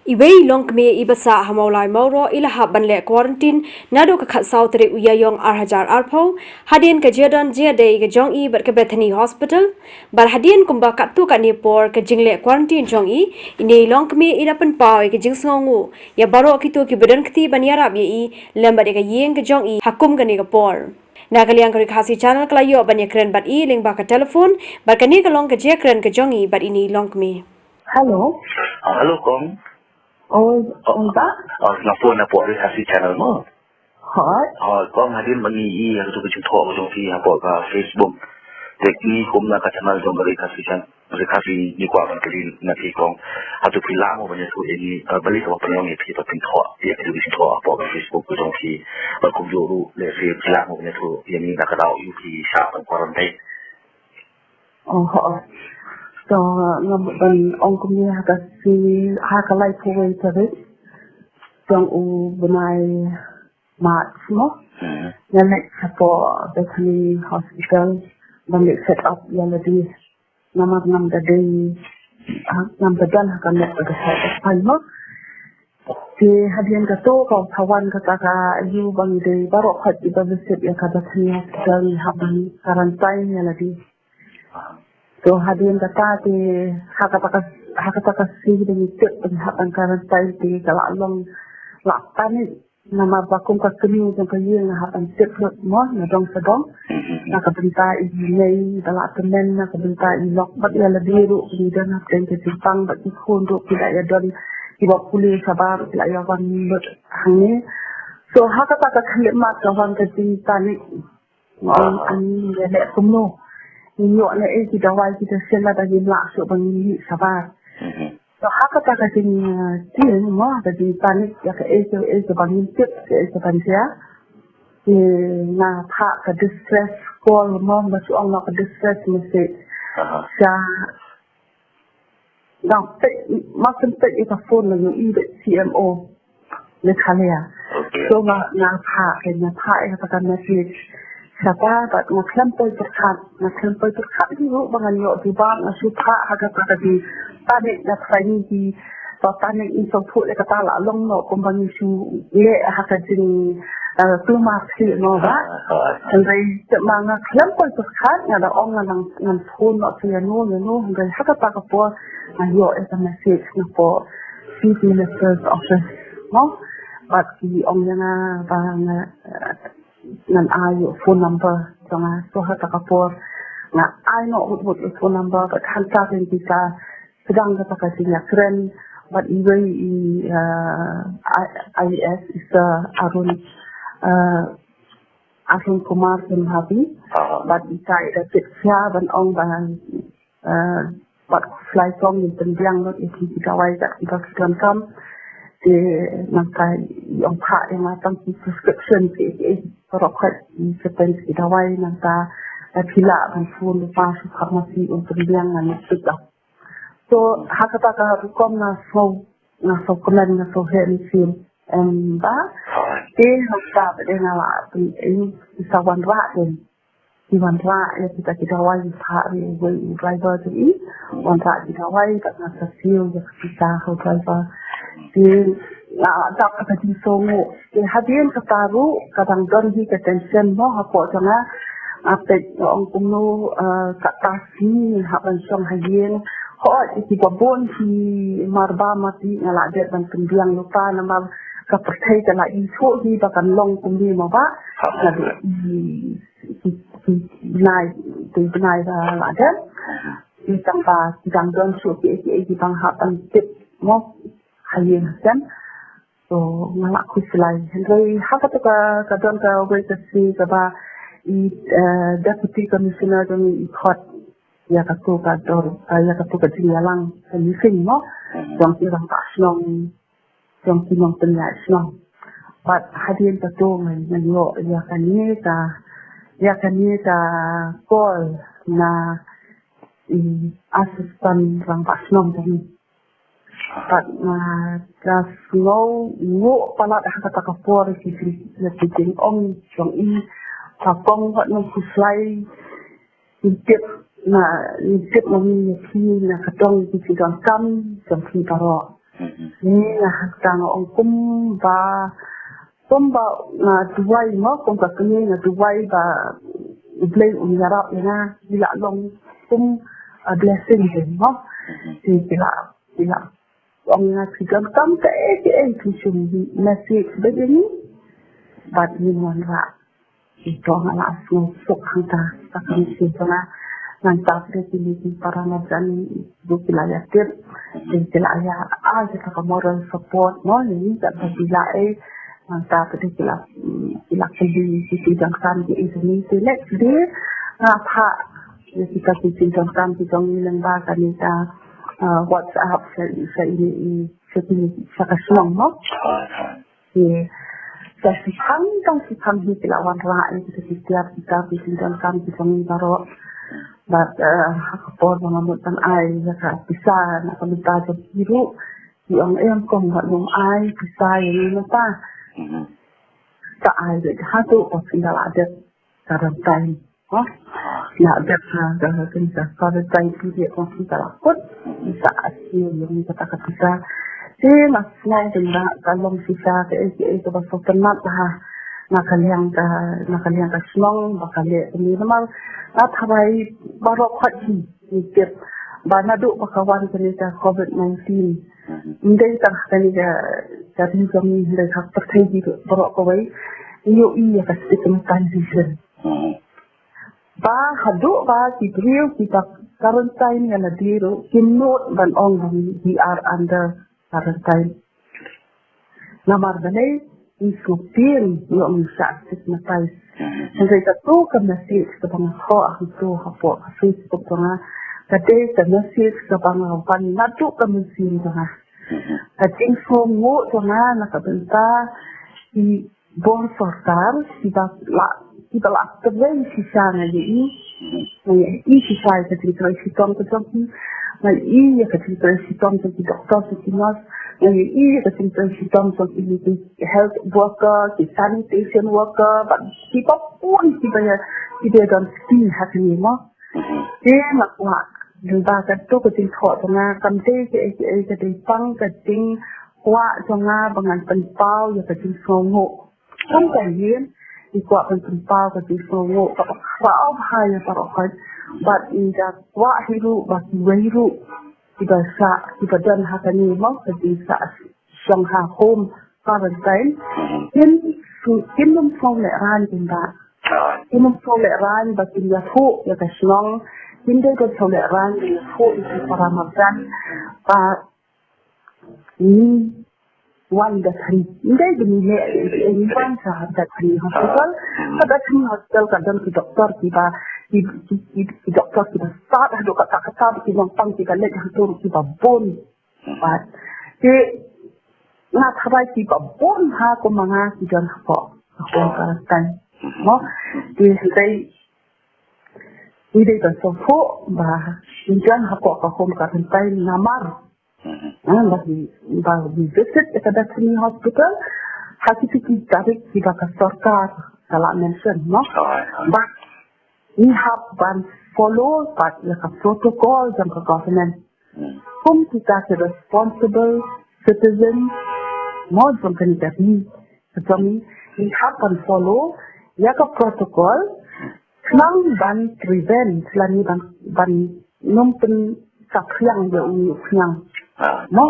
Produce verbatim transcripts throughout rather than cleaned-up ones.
Iwei i longkmie i ba sah ha Mawlai Mawroh i la hap ban leh quarantine naduh ka khatsaw tarik u Ïaïong ar hajar arphew, hadien ka jingdon jingïadei ka jong i bad ka Bethany Hospital. Bad hadien kumba katto katne por ka jingleh quarantine jong i, ine i longkmie i la pynpaw ïa ka jingsngewnguh ïa baroh kito ki ba don kti ban ïarap ïa i lem bad ïa ka ïing ka jong i ha kum kane ka por. Na ka liang ka Ri Khasi Channel ka la ïoh ban ïakren bad i lyngba ka telephone, bad kane ka long ka jingïakren ka jong i bad ine i longkmie. Hello. Ah, hello, Kong. Oh, oh ba? Ah, nga phone na pdeng Ri Khasi Channel mo. Hoi. Hoi, Kong, hadien ba ngi ïohi ïa kato ka jingthoh ka jong phi hapoh ka Facebook. Te ngi kum na ka channel jong ka Ri Khasi Channel, Ri Khasi, ngi kwah ban kylli na phi, Kong. Hato phi lah mo ban ïathuh ïa ngi, ah, balei kaba pynlong ïa phi ban pynthoh ïa kato ka jingthoh hapoh ka Facebook ka jong phi. Bad kumjuh ruh lehse phi lah mo ban ïathuh ïa ngi na ka daw aïu phi shah ban quarantine. Oh, ho. So, nga mut ban ong kumne, ha ka sngi, ha ka laiphew wei tarik jong u bnai March mo. Hmm. Nga leit shapoh Bethany Hospital ban leit set up ïa lade. Namar ngam da dei, ah, ngam da don ha ka met ka sait ka sait mo. Te hadien kato ka sa wan kata ka aïu ba ngi dei baroh khoit kiba visit ïa ka Bethany Hospital ngi hap ban quarantine ïa lade. To hadien kata te ha kata ka, ha kata ka sngi ba ngi tip ba ngi hap ban quarantine te ka la long, la panic. Namar ba kum ka kmie jong ka ïing nga hap ban tip lut mo na dong sha dong. Na ka bynta i mei ba la tymmen, na ka bynta i lok, bad ïa lade ruh ki don hapdeng ka jingpang, bad ki khun ruh ki la ïa don, kiba pule shabar ruh ki la ïa wan lut hangne. So ha kata ka khyllipmat ka wan ka jingpanic. Nga ong, ani ngi leh kumno? Ngi ïoh ne ei ki dawai kita sien lada ngim lah shuh ba ngin leit shabar. So ha kata ka jing, uh, tieng mo, ka jingpanic ïa kaei kaei kaba ngim tip, kaei kaban jia. Te nga phah ka distress call mo, ba shu ong noh ka distress message. Sha Nga peit, ma pynpeit ïa ka phone, nga ïohi beit C M O Meghalaya. So nga, nga phah, nga phah ïa kata ka message. Sha ba, bad nga khlem poi pyrkhat, nga khlem poi pyrkhat hi ruh ba ngan ïoh jubab, nga shu phah ha kata ka jingpanic, nga phah ïa ki, ba panic, ngi sngewthuh ïa kata la long noh kumba ngi shu leh ha ka jing, eh, kulmar sih noh ba. Hynrei tip ma nga khlem poi pyrkhat, nga da ong nga nang, ngan phone noh sha ïano ïano, hynrei ha kata ka por nga ïoh ïa ka message na ka Chief Minister's Office mo. Bad ki ong ïa nga ba nga, eh, ngan ai ïa u phone number jong nga. So ha kata ka por nga ai noh hut hut ïa u phone number, bad hangta te ngi sa sdang kata ka jingïakren bad iwei i, eh, I-, IAS i Sir Arun, eh, Arun Kumar Kembhavi. Bad i sa ïa da tip ïa ban ong ba, eh, bad khuslai, Kong, ngin pynbiang lut ïa ki, ki dawai kat kiba ki donkam. Te nangta i ong phah ïa nga tang ki prescription ki, ki, ki, baroh khoit ki, ki dawai nangta, eh, phi lah ban phone lypa sha pharmacy un pynbiang, ngan ïa tip da. So ha kata ka rukom nga sngew, nga sngew kmen, nga sngew heh mynsiem. Em ba. Te nangta ba dei nga la pyn, eh, sa wanrah dei. Ki wanrah ïa kita ki dawai, ki phah ïa uwei u driver jong i. Wanrah ki dawai, bad nga sa siew ïa ka pisa ha u driver. Te nga la dap ha ka jingsngewnguh. Te hadien kata ruh ka dang don hi ka tension mo hapoh jong nga. Nga peit nga ong kumno, eh, kata sngi hap ban shong ha ïing. Hooid, ïa kiba bun ki mar ba mar ti nga la dep ban pynbiang lypa namar ka pyrthei ka la ïohi hi ba kan long kumne mo ba. Naduh i, i, i bnai, i bnai ba la dep. Te tang ba ki dang don shuh kiei kiei kiba nga hap ban tip mo ha ïing ha sem. So nga la khuslai. Hynrei ha kata ka, ka don kawei ka sngi kaba i, eh, Deputy Commissioner jong ngi i khot ïa kato ka dor, eh, ïa kato ka jingïalang ka missing mo jong ki rangbah shnong, jong ki nongpynïaid shnong. Bad hadien kato nga, nga ïoh ïa kane ka, ïa kane ka call na i Assistant Rangbah Shnong jong ngi. Bad nga, nga sngewnguh palat ha kata ka por, ki jing, ki jingong jong i, ba Kong, wat nym khuslai, ngin tip na, ngin tip na ngi ïa phi na ka dong ki jingdonkam jong phi baroh. Ni nga hangta nga ong kumba, kumba nga duwai mo, kumba kane nga duwai ba U Blei un ïarap ïa nga, ngi la long kum a blessing ïa nga mo. Te ki la, ki la ong ïa nga ki donkam kaei kaei ki shu message ba ïa ngi. Bad ngim wanrah. Ito nga la sngewsuk hangta, sa ka mynsiem jong nga. Nangta phi ki, ki para marjan ruh ki la ïa tip. Te ki la ïa ai kita ka moral support mo, ïa ngi katba phi la ai. Nangta phi ki la, mm, ki la kylli ki, ki jingdonkam ki, ïa ngi. Te next day nga phah ïa kita ki jingdonkam ki jong ngi lyngba kane ka, ah, WhatsApp sa, sa ine i, sa kine, sa ka shnong mo. Te sa shiphang, tang shiphang hi ki la wanrah ïa kita ki tiar ki tar ki jingdonkam ki jong ngi baroh. Bad, eh, ha ka por ba nga mut ban ai ïa ka pisa na ka bynta jong ki ruh, ki ong, "Em, kong, wat nym ai pisa ïa ngi mynta." Ka ai beit haduh ba phin da lah dep quarantine. Hah? Ïa, dep ha, dep ha, dep ha, quarantine period, kong, phin da lah kut. Pisa, asli ïa ngi kata ka pisa. Te nga sngew tang ba ka long shisha kaei kaei kaba sngewtynnat ha. Na ka liang ka, na ka liang ka shnong ba ka leh kane namar nga tharai baroh khoit hi ngi tip ba naduh ba ka wan kane ka covid nineteen. Ym dei tang ha kane ka, ka ri jong ngi, hynrei ha ka pyrthei hi baroh kawei. Ngi ïohi ïa ka stigmatization. Ba haduh ba ki briew kiba quarantine ïa lade ruh kim nud ban ong ba we are under quarantine. Namar balei? Ngi sngewthuh, ngi ong ngi shah stigmatize. Hynrei kato ka message kaba nga thoh hangto hapoh ka Facebook jong nga, ka dei ka message kaba nga wan naduh ka mynsiem jong nga. Ka jingsngewnguh jong nga na ka bynta ki bor sorkar kiba la, kiba la trei shisha, nga ïohi. Nga ïohi shisha ïa ka jingtrei shitom ka jong ki. Nga ïohi ïa ka jingtrei shitom jong ki doktor jong ki nurse. Nga ïohi ïa ka jingtrei shitom jong ki, ki health worker, ki sanitation worker, bad kiba bun kiba ïa, kiba ïa don ski ha kane mo. Te nga kwah, lyngba kato ka jingthoh jong nga, kam dei kaei kaei, ka dei tang ka jingkwah jong nga ba ngan pynpaw ïa ka jingsngewnguh. Kam ka ïing, i kwah ban pynpaw ka jingsngewnguh kaba khraw bha ïa baroh khoit. Bad i da kwah hi ruh ba kiwei ruh kiba shah, kiba don ha kane mo, ka jingshah shong ha home quarantine, kin, kin ym sngew lehraiñ, kin ba, kin ym sngew lehraiñ ba kin ïathuh ïa ka shnong. Kin dei ban sngew lehraiñ ban ïathuh ïa ki para marjan ba ngi wan Bethany. Ym dei ba ngi leh, ngi wan sha Bethany Hospital. Ka Bethany Hospital ka don ki doktor kiba, ki, ki, ki, ki doktor kiba stad haduh katta katta, ki nongpang kiba leit haduh kiba bun. Bad te nga tharai kiba bun ha kum ma nga ki don hapoh ka home quarantine. Mo, te hynrei ngi dei ban sngewthuh ba ngi don hapoh ka home quarantine namar, ha, ba ngi, ba ngi visit ïa ka Bethany Hospital ha kito ki tarik kiba ka sorkar ka la mention, mo. Bad ngi hap ban follow pat ïa ka protocol jong ka government. Kum kita ki responsible citizen mo jong kane ka ri ka jong ngi, ngi hap ban follow ïa ka protocol khnang ban prevent lane ban, ban nym pynsaphriang ïa u khñiang. Mo,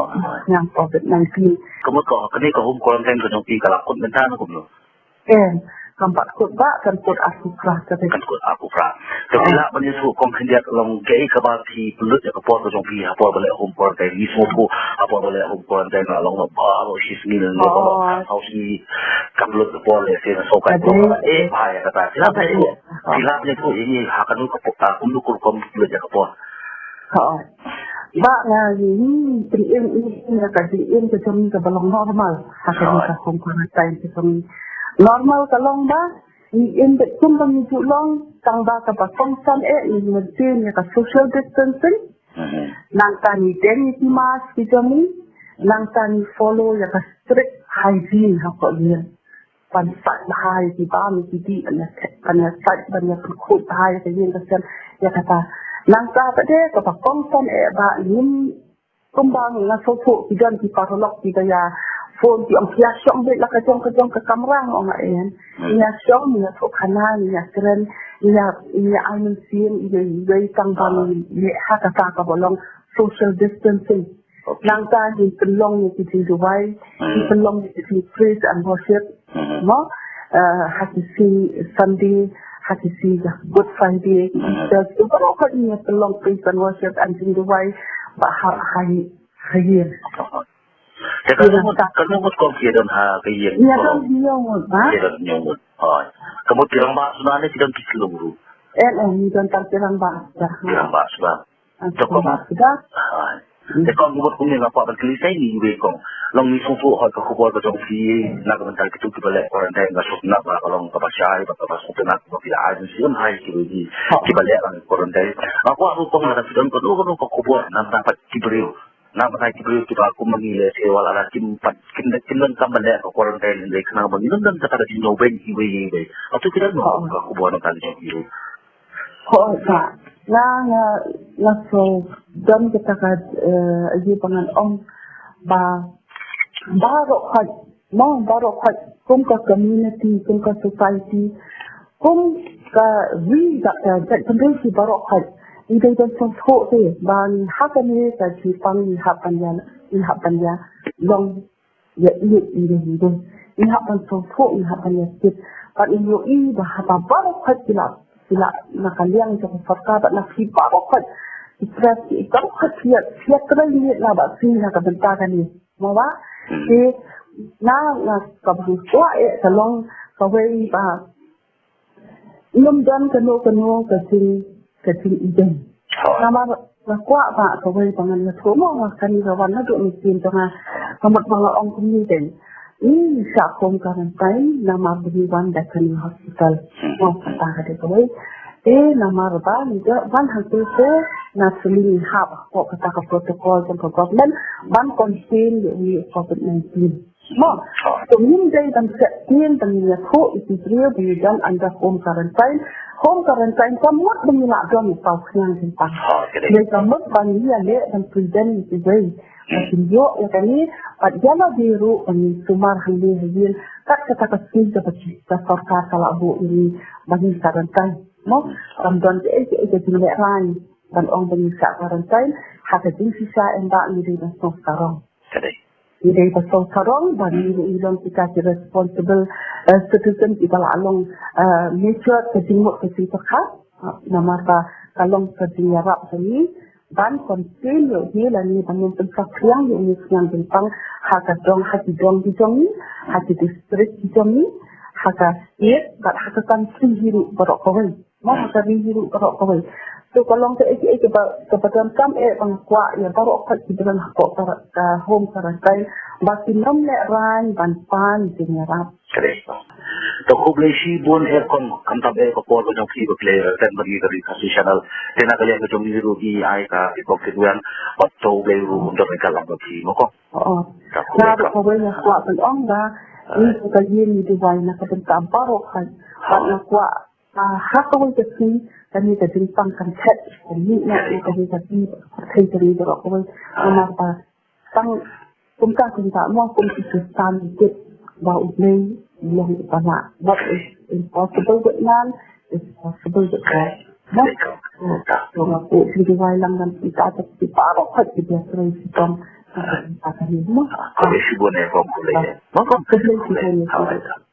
khñiang covid nineteen. Ka mut ko kane ka home quarantine ka jong phi ka la kut mynta ne kumno? Em, kam pat kut ba, kan kut arphew phra ka dei. Kan kut arphew phra. Te phi lah ban ïathuh kong khyndiat long kaei kaba phi pynlut ïa ka por ka jong phi ha por ba leh home quarantine, ngi sngewthuh ha por ba leh home quarantine la long ba baroh shi sngi lane baroh saw sngi kam lut ka por leh, te nga sngewthuh eh bha ïa kata. Phi lah ban ïathuh, phi lah ban ïathuh ïa ngi ha kano ka por, kumno ka rukom phi pynlut ïa ka por. Hooid. Ba nga ïohi, pynïeng ïa ngi ka jingïeng ka jong ngi kaba long normal ha kane ka home quarantine ka jong ngi. Normal ka long ba ngi im beit kumba ngi ju long, tang ba kaba kongsan eh ngi maintain ïa ka social distancing. Nangta ngi deng ïa ki mask ki jong ngi, nangta ngi follow ïa ka strict hygiene hapoh ïing. Ban sait bha ïa ki bam ïa ki dih, ban ïa, ban ïa sait, ban ïa pynkhuid bha ïa ka ïing ka sem, ïa kata. Nangta pat de kaba kongsan eh ba ngim Kumba nga sngewthuh ki don ki paralok kiba ïa phone, ki ong ki ïa shong beit la ka jong ka jong ka kamra, nga ong ïa, ngi ïa shong, ngi ïa thoh khana, ngi ïa kren, ngi ïa, ngi ïa ai mynsiem ïa iwei tang ba ngi leh ha kata kaba long social distancing. Nangta ngin pynlong ïa ki jingduwai, ngin pynlong ïa ki jing praise and worship. Mo, eh, ha ki sngi Sunday, ha ki sngi Good Friday, Easter, baroh khoit ngin pynlong praise and worship and jingduwai ba ha, ha, ha ïing. Te ka ngut, ka ngut kong ki don ha ka ïing. Ïa don hynñiew ngut, ha? Ïa don hynñiew ngut. Hooid. Ka mut ki rangbah shuwa ne ki don ki khyllung ruh. Eh, eh, ngi don tang ki rangbah shuwa. Ki rangbah shuwa. Te kong, hooid. Te kong, ka mut kumne nga kwah ban kylli sa ïa iwei kong. Long ngi sngewthuh hooid ka khubor ka jong phi na ka bynta kito kiba leh quarantine, nga sngewtynnat ba ka long kaba shai bad kaba sngewtynnat ba phi la ai mynsiem ha kiwei kiba leh quarantine. Nga kwah ruh kong lada phi don kano kano ka khubor na bynta pat ki briew, na bynta ki briew kiba kum ma ngi lehse wat la kim pat, kim, kim donkam ban leh ka quarantine hynrei khnang ba ngin ym don kata ka jingïohi beiñ iwei ïa iwei. Hato phi don kano ka khubor na bynta ki jong ki briew? Hooid, nga, nga, nga shu don kata ka, eh, ïa ba ngan ong ba baroh khoit, mo, baroh khoit kum ka community, kum ka society, kum ka ri, ka, ka jaitbynriew, ki baroh khoit ngi dei ban sngewthuh te ba ngi ha kane ka jingpang ngi hap ban ïa, ngi hap ban ïa long ïa ïeit ïa ïeit. Ngi hap ban sngewthuh, ngi hap ban ïa tip. Bad ngi ïohi ba haba baroh khoit ki la, ki la na ka liang jong ka sorkar bad na phi baroh khoit ki press, ki baroh khoit ki ïa, ki ïa trei miet na ba sien ha ka bynta kane. Mo ba? Te na, na kaba nga kwah eh ka long kawei ba ngim don kano kano ka jing, ka jingïeit. Namar nga kwah ba kawei ba ngan ïathuh mo, nga kane ka wan naduh mynsiem jong nga, ka mut ba nga ong kumne te. Ngi shah home quarantine namar ba ngi wan da kane hospital. Mo, kata ka dei kawei. Te namar ba ngi da wan hangtei te naturally ngi hap hapoh kata ka protocol jong ka government ban contain ïa u covid nineteen. Mo, to ngim dei ban set tieng ban ïathuh ïa ki briew ba ngi don under home quarantine. Home quarantine ka mut ba ngi lah don ïa u khniang jingpang. Dei ka mut ba ngi ïaleh ban prevent ïa kiwei ba kin ïoh ïa kane, bad ïa lade ruh ba ngin sumar hangne ha ïing kat kata ka skim kaba ka sorkar ka la buh ïa ngi ba ngin quarantine. Mo, kam don kaei kaei ka jinglehrain ban ong ba ngin shah quarantine. Ha ka jingshisha em ba ngi dei ban sngewsarong. Ngi dei ban sngewsarong ba ngi ruh ngi long kita ki responsible, eh, citizen kiba la long, eh, mature ka jingmut ka jingpyrkhat. Ah, namar ba ka long ka jingïarap jong ngi ban contain ïa u hi lane ban ym pynsaphriang ïa u khniang jingpang ha ka dong, ha ki dong ki jong ngi, ha ki district ki jong ngi, ha ka state bad ha ka country hi ruh baroh kawei. Mo, ha ka ri hi ruh baroh kawei. So ka long kaei kaei kaba, kaba donkam eh ba nga kwah ïa baroh khoit kiba don hapoh ka, ka home quarantine ba kin ym lehrain ban pan jingïarap. Te khublei shibun eh kong, khamtam eh ka por ka jong phi ba phi la ïa send bad ngi ka Ri Khasi Channel. Te na ka liang ka jong ngi ruh ngi ai ka Ri Khasi Channel bad to U Blei ruh un don ryngkat lang bad phi mo kong. Nga ruh kawei nga kwah ban ong ba ngi ka ïing ngi duwai na ka bynta baroh khoit. Bad nga kwah Ah, ha kawei ka sngi kane ka jingpang kan thet, kan mih noh ïa kane ka pyrthei ka ri baroh kawei. Namar ba tang kumta kumta mo, kum ki Khristan ngi tip ba U Blei u long uba lah. What is impossible with man is possible with God. Mo? To nga buh jingduwai lang na bynta ki baroh khoit kiba trei shitom. Khublei shibun eh kong, khublei. Khublei shibun eh.